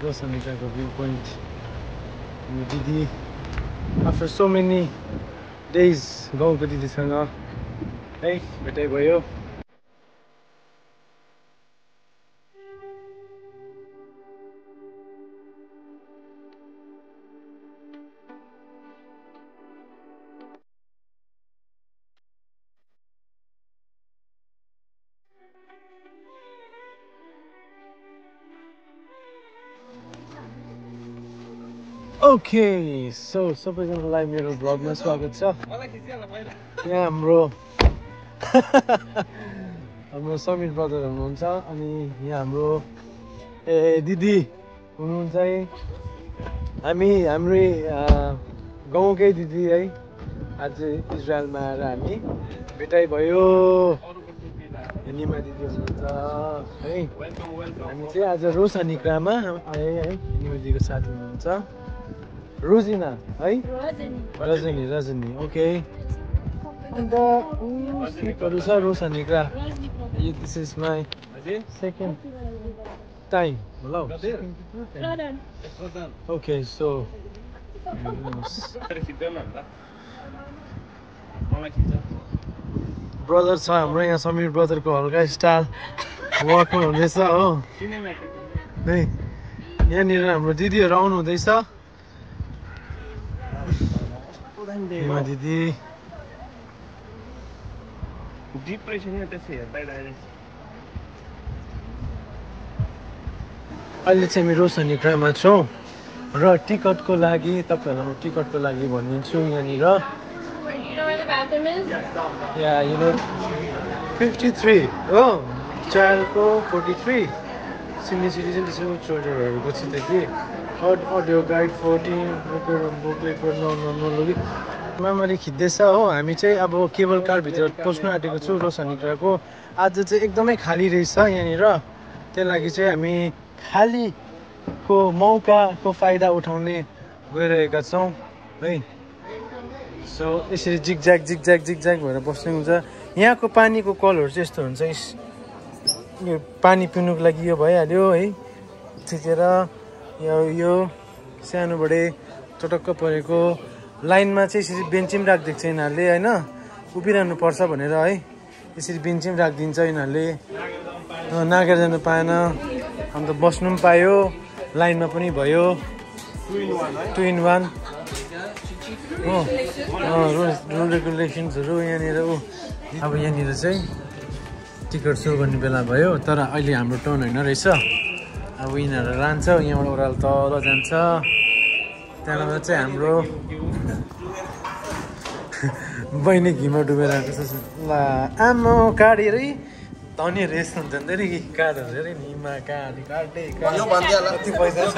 Rosanikako viewpoint. Didi, after so many days, गाउँको दिदीसँग है भेटाइ भयो. Okay, so सबैजनालाई मेरो भ्लगमा स्वागत छ. यहाँ हाम्रो हाम्रो समीर ब्रदर हुनुहुन्छ अनि यहाँ हाम्रो दिदी हुनुहुन्छ है. हाम्रै गाउँकै दिदी है. आज इजरायलमा आएर हामी भेटाइ भयो. निमा दिदी हुनुहुन्छ है. हामी चाहिँ आज रोसानिक्रामा आए है. निमा दिदीको साथी हुनुहुन्छ रोजिना है. रजनी ओके. अन्त सिटहरू छ रोसानिक्रा. This is my second time. Hello. Okay, so brother छ हाम्रो यहाँ समीर ब्रदरको हल्का स्टाइल वर्कमा हुँदैछ हो. है यहाँनिर हाम्रो दिदीहरू आउनु हुँदैछ. हिमा दिदी अहिले चाहिँ हामी रोसानिक्रामा छौँ र टिकटको लागि तपाईँहरूलाई म टिकटको लागि भनिदिन्छु. यहाँनिर या you know 53 हो. चाइल्डको 43 सिनियर सिटिजन त्यसो चिल्ड्रेनहरूको चाहिँ के अडियो गाइड 14 बुकलेटबाट नलगी मेमोरी खिच्दैछ हो. हामी चाहिँ अब केबल कारभित्र पस्नु आँटेको छु रोसानिक्राको. आज चाहिँ एकदमै खाली रहेछ यहाँनिर. त्यही लागि चाहिँ हामी खालीको मौकाको फाइदा उठाउने गइरहेका छौँ है. सो यसरी जिगज्याग भएर बस्ने हुन्छ. यहाँको पानीको कलहरू चाहिँ यस्तो हुन्छ. यो पानी पिउनुको लागि यो भइहाल्यो है. थिचेर यो सानोबडे चटक्क परेको लाइनमा चाहिँ यसरी बेन्ची पनि राखिदिएको छ यिनीहरूले होइन. उभिरहनु पर्छ भनेर है. यसरी बेन्ची पनि राखिदिन्छ यिनीहरूले. नागेर जानु पाएन. अन्त बस्नु पनि पायो. लाइनमा पनि भयो. 2 in 1 हो. रुल रेगुलेसन्सहरू यहाँनिर. अब यहाँनिर चाहिँ टिकट सो गर्ने बेला भयो. तर अहिले हाम्रो टर्न होइन रहेछ. अब यिनीहरू लान्छ. यहाँबाट ओह्रालो तल जान्छ. त्यहाँबाट चाहिँ हाम्रो बहिनी घिमा डुबेर आएको छ. ल आमा काटेरै धनी रेस हुन्छ नि अरे. काटहरू अरे निमा काटे कति पैसा छ.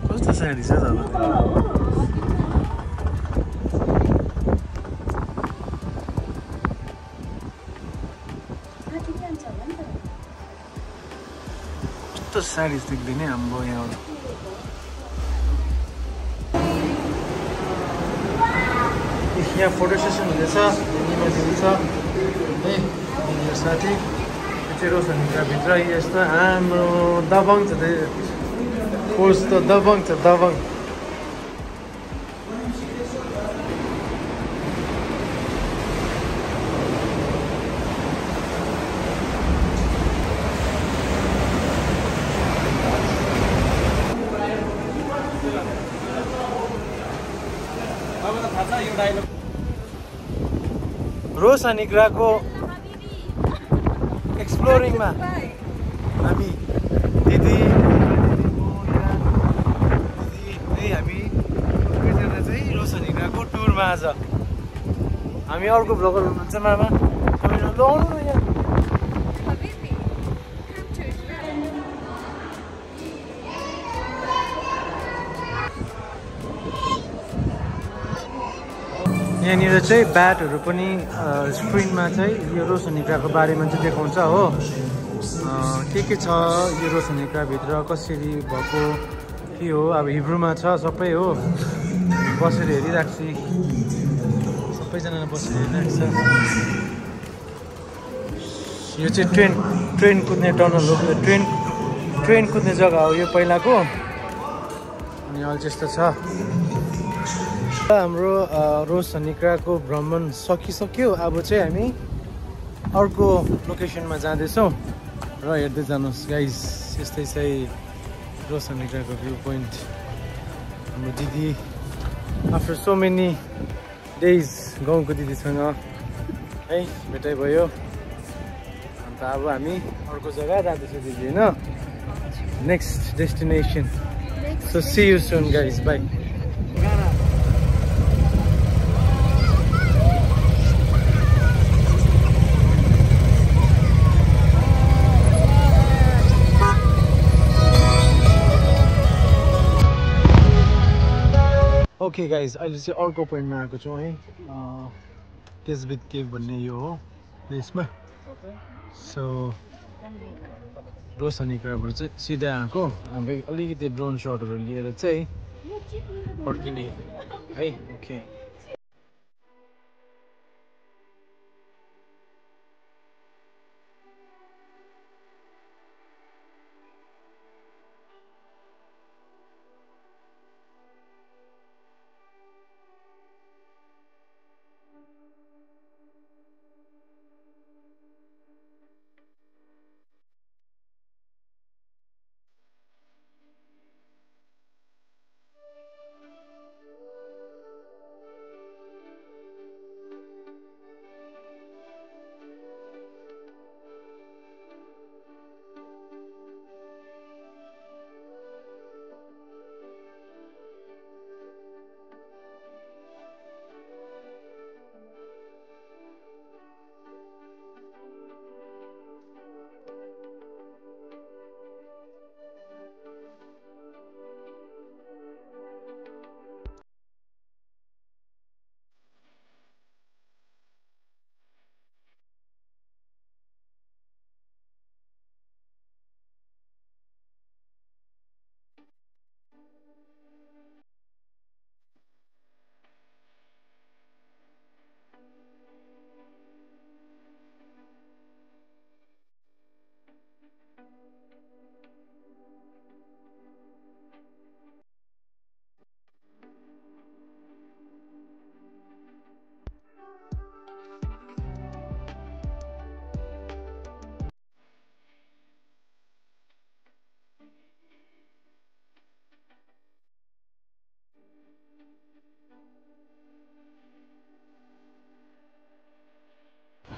कस्तो साडी छ त. कस्तो साडी देख्दैन हाम्रो यहाँबाट. यहाँ फोटो सेसन हुँदैछ. निमा दिदी छ है मेरो साथी. चाहिँ रोसानिक्राभित्र यस्तो हाम्रो दबङ छ. कोर्स त दबङ छ दबङ. रोसानिक्राको एक्सप्लोरिङमा हामी दिदी हामी सबैजना चाहिँ रोसानिक्राको टुरमा. आज हामी अर्को ब्लगर हुनुहुन्छ मामा. तपाईँहरू आउनु न यहाँ. यहाँनिर चाहिँ ब्याटहरू पनि स्क्रिनमा चाहिँ यो रोशनीकाको बारेमा चाहिँ देखाउँछ हो। के छ यो रोशनीकाभित्र कसरी भएको के हो, अब हिब्रूमा छ सबै हो। बसेर हेरिरहेको छु, सबैजना बसेर हेरिरहेको छ। यो चाहिँ ट्रेन कुद्ने टनल हो, ट्रेन कुद्ने जग्गा हो यो पहिलाको। अनि अहिले त्यस्तो छ। हाम्रो रोशनीकाको भ्रमण सकिसक्यो। अब चाहिँ हामी अर्को लोकेसनमा जाँदैछौँ र हेर्दै जानुहोस् गाइस। यस्तै चाहिँ रोशनीकाको भ्यू पोइन्ट। हाम्रो दिदी आफ्टर सो मेनी डेज गाउँको दिदीसँग है भेटाइ भयो। अन्त अब हामी अर्को जग्गा जाँदैछौँ दिदी होइन, next destination. So see you soon guys, bye. Okay guys, अहिले चाहिँ अर्को पोइन्टमा आएको छौँ है, केजबिट केभ भन्ने यो हो यसमा। सो रोशनीकाबाट चाहिँ सिधै आएको, अब अलिकति ड्रोन सटहरू लिएर चाहिँ फर्किने है। ओके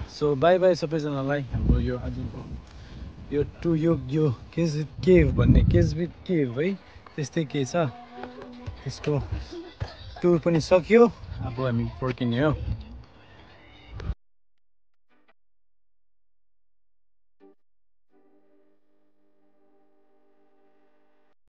सो बाई बाई सबैजनालाई। हाम्रो यो आजको यो केजबिट केभ भन्ने केजबिट केभ है, त्यस्तै के छ त्यसको टुर पनि सकियो। अब हामी फर्किने हो।